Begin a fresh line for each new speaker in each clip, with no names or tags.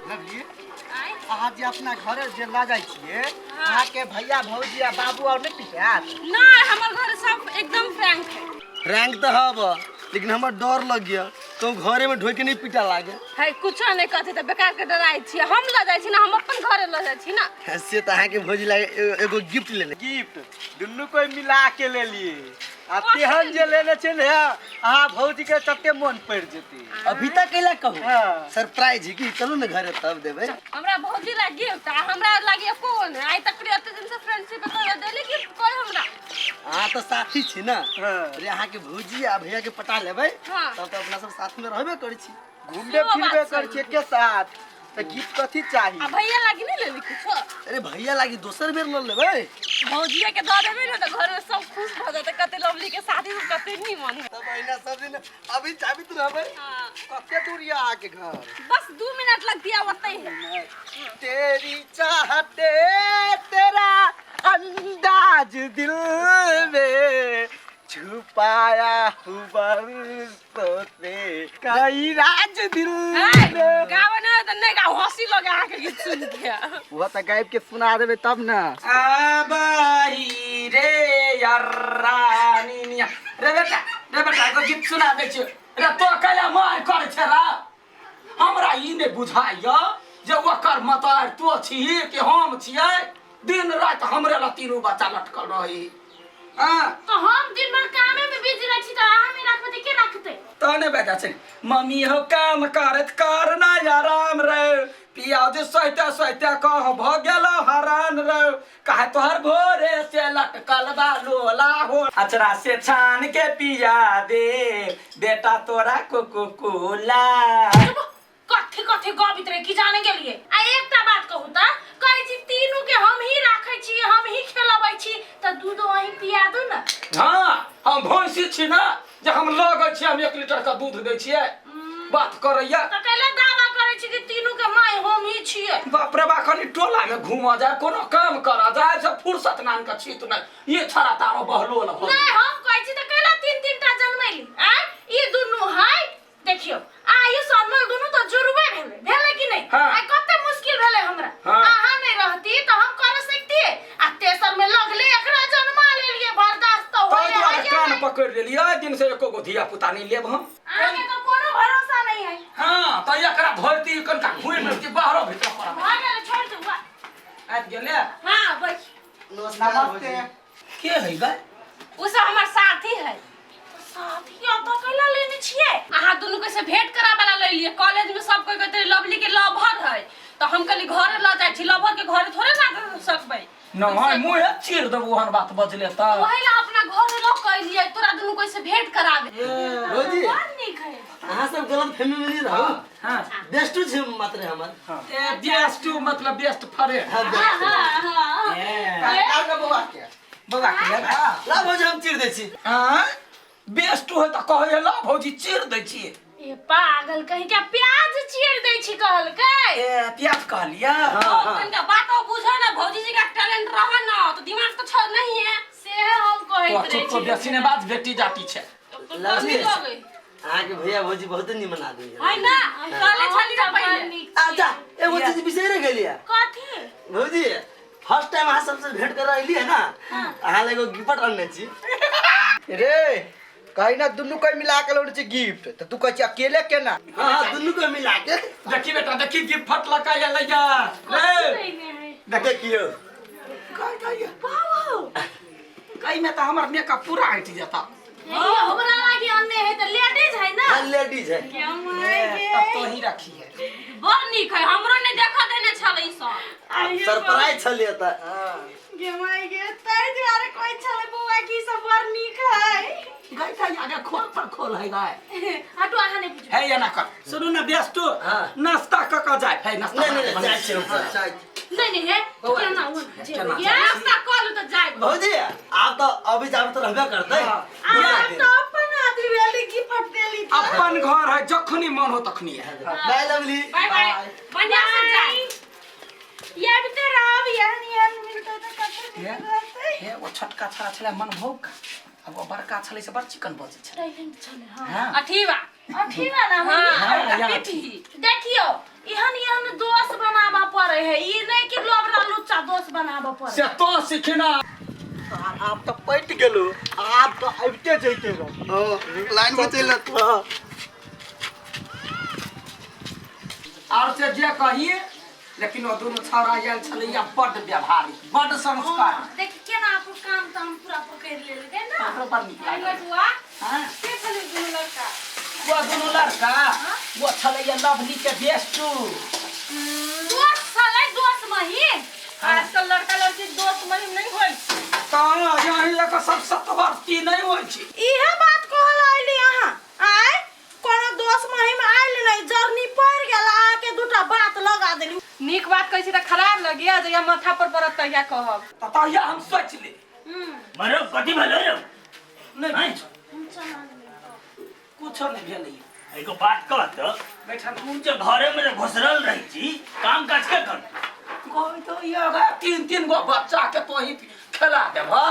Lovely, अहाँ जे अपना घरे जे लऽ जाइ छियै, अहाँके भैया भौजी आ बाबू आओर नहि पिटायत?
नहीं, हमर घर सब एकदम फ्रैंक है।
फ्रैंक तऽ हब, लेकिन हमर डर लग गया तो घरे में ढोके नहीं पीटा लागे।
है, कुछो नहीं कहते तऽ बेकार के डराइ छियै। हम लऽ जाइ छी ना, हम अपन घरे लऽ जाइ छी ना।
से तऽ अहाँके भौजी लागे एगो गिफ्ट लेने।
गिफ्ट दुनू कोई मिला के लेलिए आ तेहन जे लेने छै ने, अहाँ भौजी के तते मन पड़ि जेतै।
अभी तक कैला कहू?
हाँ।
सरप्राइज है कि चलू ने घरे तब देबै।
हमरा भौजी ला गिफ्ट आ हमरा लागी कोन आइ तक एते दिन से फ्रेंडशिप कर देली गिफ्ट कोई हमरा?
अहाँ तऽ साथी छी ना।
हाँ।
अरे, अहाँके भौजी आ भैया के पटा लेबै।
हाँ।
तब तऽ अपना सब साथ में रहबे करै छी।
घूमबे
सेहो बात
फिरबे
सही।
करै छियै एके साथ, तऽ गिफ्ट कथी चाही?
आ भैया लागी नहीं लेली कुछो?
अरे, भैया लागी दोसर बेर ल लेबै।
भौजिया के दऽ देबै ने तऽ घर में सब खुश भऽ जेतै, कते लवली के शादी में कते नीमन है।
तब अहिना सब दिन अभी चाबित रहबै।
हाँ।
कते दूर यऽ अहाँके घर?
बस 2 मिनट लगती है, ओतै है।
तेरी चाहते तेरा अंदाज दिल में छुपाया हूँ बरसों से कई राज दिल में।
गावे ना तऽ नहीं गाओ, हंसी लगे अहाँके गीत सुन के।
वो तऽ गाबि के सुना देबै तब ने।
आबही रे यर्रानी रे बेटा, रे बेटा, एगो गीत सुना दै छियौ रे। तो कैला मार करै छै रे? हमरा ई नहि बुझाइय जे ओकर मतार तो छी कि हम छियै। दिन राति हमरे ला तीनू बच्चा लटकल रही। हाँ।
तो हम दिन भर कामे में बिजी रहै छी, तऽ अहाँ नहि राखबै तऽ के राखतै?
तहने बेटा छै, मम्मी हो काम करत करना आराम रे, पियाज सोते सोते कह भ गेल हरान रे, काहे तोहर भोरे से लटकल बा लोला हो, अचरा से छान के पिया दे बेटा तोरा कोको कोला।
कथी कथी गबित रहे की जाने गेलिए। आ एकटा बात कहू त, कहै छी तीनू के हम ही राखै छी, हम ही खेलबै छी, त दूधो अहीं पिया दू ने।
हाँ, हम भैंसी छी ना जे हम लगै छी, हम 1 लीटर का दूध दै छियै, बात करैया।
त कैला दावा करै छी कि तीनू के माय हम ही छियै?
बाप रे बा, कनि टोला में घूमऽ जाय, कोनो काम करऽ जाय से फुर्सत नाम के छी तू नहीं, ये छड़ा तारो बहलोल हो।
नहीं, हम कहै छी त कैला तीन तीन टा जन्मैली? आय ई दुनू है, देखियो, आयुष अनमोल दुनू तो जुड़बे भेलै, भेलै कि नहीं?
हाँ।
आइ कते मुश्किल भेलै हमरा।
हाँ।
अहाँ नहीं रहती तो हम कर सकतिए, आ तेसर में लगले एकरा जन्मा लेलिए, बर्दाश्त तो
ताहि
होए
दुआरे
है
कान
नहीं।
पकड़ि लेलियै, एहि दिन से एको गो धिया पुता नहीं लेब हम।
अहाँके तो कोनो भरोसा नहीं है।
हाँ, तऽ एकरा धरती कनिका घुमि मिलती बाहरो भीतर पड़ब।
भऽ गेलै, छोड़ दू बा।
आबि गेलै।
हाँ, बैठ।
नमस्कार।
नमस्ते।
भौजी।
के है गै?
उ सब हमर साथी है।
साथी अतऽ कैला लेने छियै?
अहाँ दुनू के से भेंट करा वाला ले लिए। कॉलेज में सब कोई कहते लवली के लवर है, तो हम कहली घरे ल जाइ छी, लवर के घरे थोड़े ना सकबै।
नहीं, मुँहे चीर देबो ओहन बात बजले तऽ।
वही ला अपना घरे ल के अइलियै, तोरा दुनू के से भेंट कराबे।
भौजी।
बड़ नीक है।
अहाँ सब गलत फहमी में नहीं रहू।
हाँ।
बेस्टू छै मात्र हमर।
ए, बेस्ट मतलब बेस्ट फ्रेंड।
हाँ, बेस्ट।
हाँ हाँ।
का बौआ के
बौआ के लेबै?
ला भौजी, हम चीर दै छी।
आँय, बेस्ट होइ तऽ कहै ला भौजी चीर दै छियै।
ए पागल कहीं क्या, प्याज चीर दै छी कहलकै।
ए, प्याज कहलियै।
हाँ हाँ।
तनिका बातो बुझो ना, भौजी जी का टैलेंट रहा ना तो दिमाग तो छ नहीं है।
से हम कहैत
तो
रहै
चुप
छी।
बेसी ने बात, बेटी जाति छै।
लवली,
लगै
अहाँके भैया भौजी बहुत निमन आदमी है।
है ना, हम कहले छली ना
बड़
पहिले।
नीक।
अच्छा, एगो चीज बिसरि गेलियै।
कथी?
भौजी, फर्स्ट टाइम अहाँ सबसे भेंट कर अइली है ना, अहाँ लए एगो गिफ्ट अनने छी।
रे, कही ना दुनू कोई मिला के लौट छै गिफ्ट, तऽ तू कहै छी अकेले केना?
हाँ हाँ, दुनू को मिला के।
देखी बेटा, देखी गिफ्ट फटलका ये लैया रे।
लेने है?
देखियो।
कहि कहि में तऽ हमर मेकअप पूरा हटि जेता।
हे, हमरा लागी अन्ने है तऽ लेडीज है ना?
हाँ, लेडीज है।
क्या माय।
तब तो ही रखी है।
बड़ नीक है, हमरो ने देखा देने छलै ई सब।
सरप्राइज छलियै तऽ।
गे माय गे, ताहि दुआरे कहै छलै बौआ की सब बड़ नीक है।
गाय गाय, आगे खोल पर खोल है गाय।
हटू, अहाँ नहि बुझू।
है, एना कर, सुनू ने बेस्टू।
हाँ।
नाश्ता कऽ कऽ जाय है, नाश्ता
नहीं नहीं, जाइ छी हम।
नहीं नहीं, हे केना हो जे।
केना?
या
नाश्ता कऽ लू तऽ जायब।
भौजी, आप तो अभी जाब तो रहबे करते।
आप तो अपन आदमी भेली, गिफ्ट देली।
अपन घर है, जखनी मन हो तखनी है।
बाय लवली।
बाय बाय, बढ़िया से जाय।
ये भी तो रहब, एहन एहन मिलतै तऽ कते नीक रहतै।
हे, ओ छोटका छड़ा छलै मनभोग, अब ओ बड़का छलै से बड़ चिकन बजै छलै।
टैलेंट छलै, हाँ।
हाँ।
अथी बा।
अथी बा ना।
हाँ।
हाँ,
पीठी।
देखियो, एहन एहन दोस्त। बनाबऽ पड़त।
से तो सिखना।
आब तऽ पटि गेलो, आब तऽ अबिते जैते रहो।
लाइन में चलि रहत।
आर से जे कही, लेकिन ओ दुनू छौड़ा आयल छलैया बड्ड व्यवहारिक, बड्ड संस्कार।
देख केना अपन काम ताम पूरा पकड़ि लेलकै ने।
हमरो बड़ नीक लागल।
बटुआ
हाँ?
के छलै दुनू लड़का?
वो दुनू लड़का वो छलैया लवली के बेस्टू।
दोस्त छलै, दोस्त महीन।
आजकल लड़का लड़की दोस्त महिम नहीं होई।
तऽ यही लऽ कऽ सब सतवर्ती नहि होइ छै।
इहे बात कहल अइली अहाँ आय, कोनो दोस्त महिम आयल नहि, जरनी पड़ि गेल अहाँके दूटा बात लगा देली।
नीक बात कहै छी तऽ खराब लगिया, जहिया माथा पर पड़त तहिया कहब।
तऽ तहिया हम सोचि ले।
मरो कथी भेलो रे?
नहि कुछो नहि भेलै।
एगो बात कह तऽ
बैठल
तू जे घरे में जे घुसरल रही छी, काम काज के कर?
कोई तो ये गे, तीन तीन गो बच्चा के तो ही खेला देबह,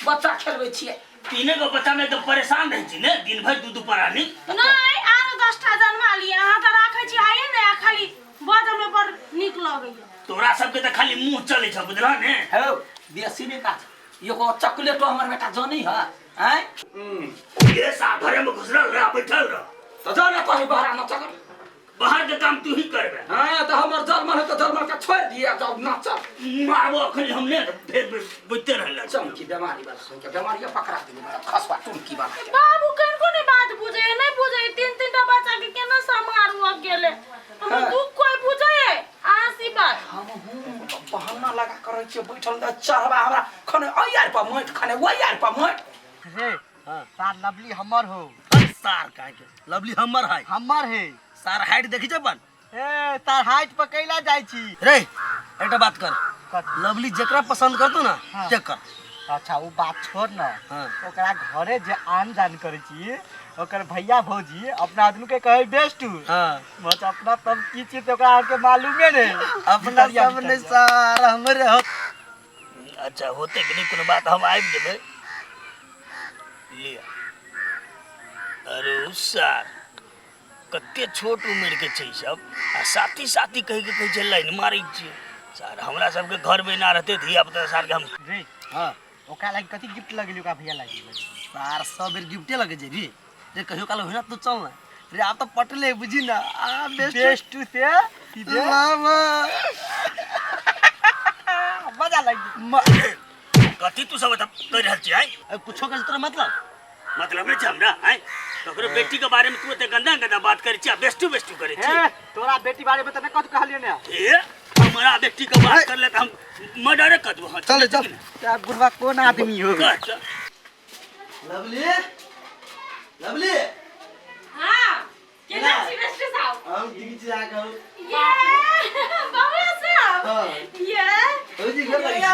बच्चा खेलबै छियै।
तीने गो बच्चा में एकदम परेशान रही छी ने दिन भरि दू दू प्राणी।
नहि, आरो 10टा जन्मा लिअ, अहाँ तऽ राखै छी आइए ने, आ खाली बजऽ में बड़ नीक लगैया।
तोरा सबके तऽ खाली मुंह चलै छ, बुझलह ने?
हौ बेसी नहि काज, एगो चॉकलेटो हमर बेटा जनै है आँय?
ये सा घरे में घुसरल रह, बैठल रह।
तऽ जा ने कहीं बहरा नचल।
बाहर के काम तू ही करबे।
हाँ तऽ हमर जलमन है तऽ जलमन के छोड़ि दिअ, जाउ नचल।
मारबो अखन हम ने फेर बैठते रहल।
चमकी बेमारी वाला सुन के बेमारी पकड़ा देली बड़ा खसवा टुनकी वाला।
बाबू कनको नहि बात बुझै, नहि बुझै, तीन तीन टा बच्चा के केना सम्हारू अकेले, हमर
हाँ।
दुख कोई बुझै अहाँ सी बात।
हम हूँ बहाना लगा करै छियै बैठल तऽ चढ़बा हमरा खने अइ आर पर माटि, खने ओइ आर पर माटि।
रे सार लवली हमर हो।
सार काहे के लवली हमर है।
हमर है।
सार हाइट देखी छै अपन?
ए तार हाइट पर कैला जाइ छी?
रे एकटा बात कर,
कथी?
लवली जेकरा पसंद करतो ना
हाँ।
ते कर।
अच्छा वो बात छोड़ ना,
हाँ।
ओकरा घरे जे आन जान करै छी, ओकर भैया भौजी अपना आदमी के कहे बेस्ट।
हाँ।
बस अपना तब की चीज ओकरा आर के मालूमे नहीं।
अपना
भितरिया
सब नहीं
भितरिया।
सार हमरे हो।
अच्छा होते कि नहीं कोनो बात, हम आबि जेबै लिअ। अरे सार कते छोट उम्र के छै सब, आ साथी साथी कहि के कहै छै लाइन मारै छियै। सार हमरा सबके घर में ना रहते धिया पुता सार के हम।
रे
हाँ।
ओकरा लागि कथी गिफ्ट लगेली ओकरा भैया लागि?
सार सब बेर गिफ्टे लगे जे रे। रे कहियो काल होना तो चल ना रे, आप तो पटले बुझी ना, आ बेस्ट
बेस्ट से सीधे
लामा।
मजा लागि।
कथी तू सब एतऽ कहि रहल छी आइ?
कुछो के तोरा मतलब
मतलब नहि छै हमरा आइ? ककरो बेटी के बारे में तू एते गंदा गंदा बात करै छी आ बेस्टू बेस्टू करै छी।
ए तोरा बेटी बारे में त नहि कथु कहलियै ने।
ए हमरा बेटी के बात कर ले त हम मर्डरे कर देबो। हाँ,
चल चल।
ता बुढ़वा कोन आदमी हो?
कर, चल।
Lovely lovely.
हाँ केना छी बेस्टू साहब?
हम ठीक छी, अहाँ कहू।
ये बाबा साहब।
हाँ।
ये
भौजी गोर लगै छी।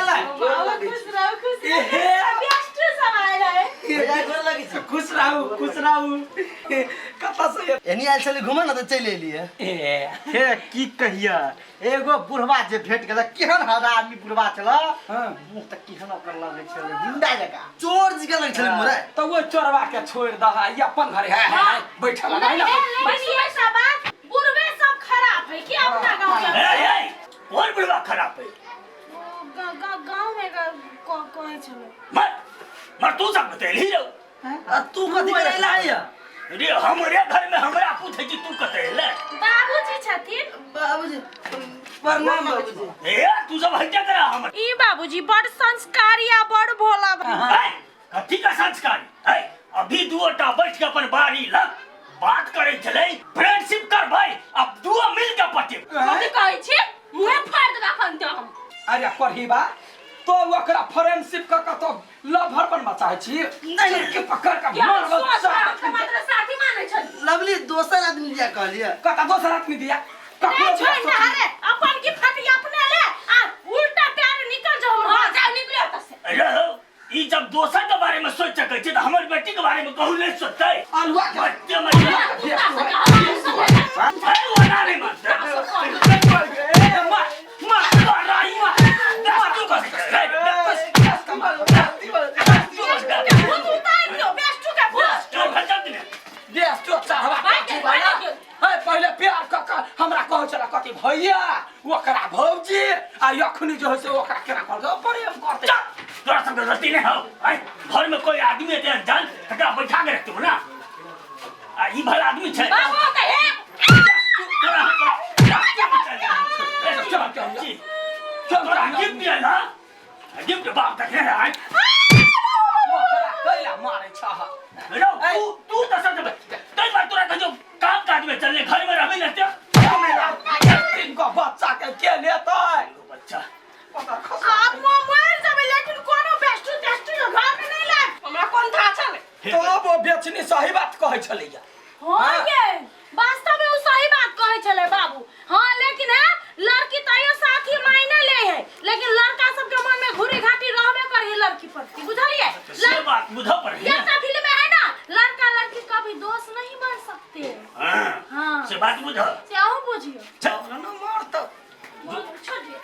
बाबा खुश रहो, खुश रहो, बेस्ट सब आयल है।
भैया गोर लगै छी।
खुश रहू खुश रहू। कतऽ से
एनी आयल छलै घूमऽ ने तऽ चलि एलियै।
ए
हे की कहिया, एगो बुढ़वा जे भेट गेल, केहन हरामी बुढ़वा छल।
हाँ।
मुँह तऽ केहन ओकर लगै छलै गुंडा जकाँ,
चोर जकाँ लगै छलै मोरे।
तऽ ओ चोरवा के छोड़ि दह, ई अपन घरे है है है बैठल है ना।
लेकिन एकटा बात, बुढ़वे सब खराब है कि अपना गाँव के?
ए, ए, कोन बुढ़वा खराब है?
गाँव में कहै छलै।
मर मर तू सब बतेलही रहो।
आ तू कथी करै ला आइया?
रे हमरे घर में हमरा पूछै छी तू कतऽ एले?
बाबूजी छथिन।
बाबूजी प्रणाम बाबूजी।
ए तू सब हइते करा हमर।
ई बाबूजी बड़ संस्कारी आ बड़ भोला बा।
ए कथी का संस्कार? ए अभी दुओटा बैठ के अपन बारी लग बात करै छलै, फ्रेंडशिप कर भाई, अब दुओ मिल के पटेब।
कथी कहै छी? मुँहे फाड़ि देबै अखन तऽ हम।
अरे पढ़ीबा तो ओकरा फ्रेंडशिप क के तो लभर बनबा चाहै छी?
नहीं।
के पकड़ के
कि हम
मारबो
सोच
चाह।
अहाँके मात्र साथी मानै छली।
लवली दोसर आदमी दिया कहलियै।
कता दोसर आदमी दिया ककरो
नहीं
दिया
छोड़ ना
सोचली।
अरे अपन की फटी अपने ले आ उल्टा पैर निकल जाओ हमर।
हाँ जाउ निकलो एतऽ से।
अरे हो, ई जब दोसर के बारे में सोच सकै छै तऽ हमर बेटी के बारे में कहू नहीं सोचतै?
अलुआ के
मरते मरते।
कुत्ता से कहा,
ए, ओना नहीं मानतै।
ए, मार मार
लड़ाई मार। दस तू कथी करै?
दस दस कमाल
के भूत उतार दियो बेस्टू के भूत।
चल, भजल दिने।
देश तो चाहवा
भाई
कथी
के,
भैया
भाई के।
है, पहले प्यार क के हमरा कहै छला कथी भैया। ओकरा भौजी आ अखनी जे है से ओकरा केना कहलकै प्रेम करतै।
चल, तोरा सबके गलती नहीं हो। आय, घर में कोई आदमी हेतै अनजान तकरा बैठा के रखते हो ना। आ ई भला आदमी छै।
बाबू तऽ हे
तोरा
चल, चल,
जी तोरा गिफ्ट दिया ना, गिफ्ट बाप देखने रहे। आय
ओकरा कैला मारै छह?
रौ, तू तू तऽ सब कई बार तोरा कहियो काम काज में चलने घर में रहबे ना ते
तीन गो बच्चा के के लेतै?
बच्चा
पता खसा
आप मर जाबे लेकिन कोनो बेस्टू तेस्टू घर में नहीं लाग।
हमरा कोन था छलै?
तब ओ बेचनी सही बात कहै छलैया।
हाँ ये वास्तव में उ सही बात कहै छलै बाबू। हाँ लेकिन है लड़की तैयो साथी मायने ले है, लेकिन लड़का सबके मन में घुरी घाटी रहबे करी लड़की प्रति, बुझलिए?
से बात बुझऽ पड़ै
ये सब फिल्म में है ना, लड़का लड़की कभी दोस्त नहीं बन सकते।
हाँ।
हाँ।
से बात बुझऽ
से अहूँ बुझियो।
न मरत
छोड़िए।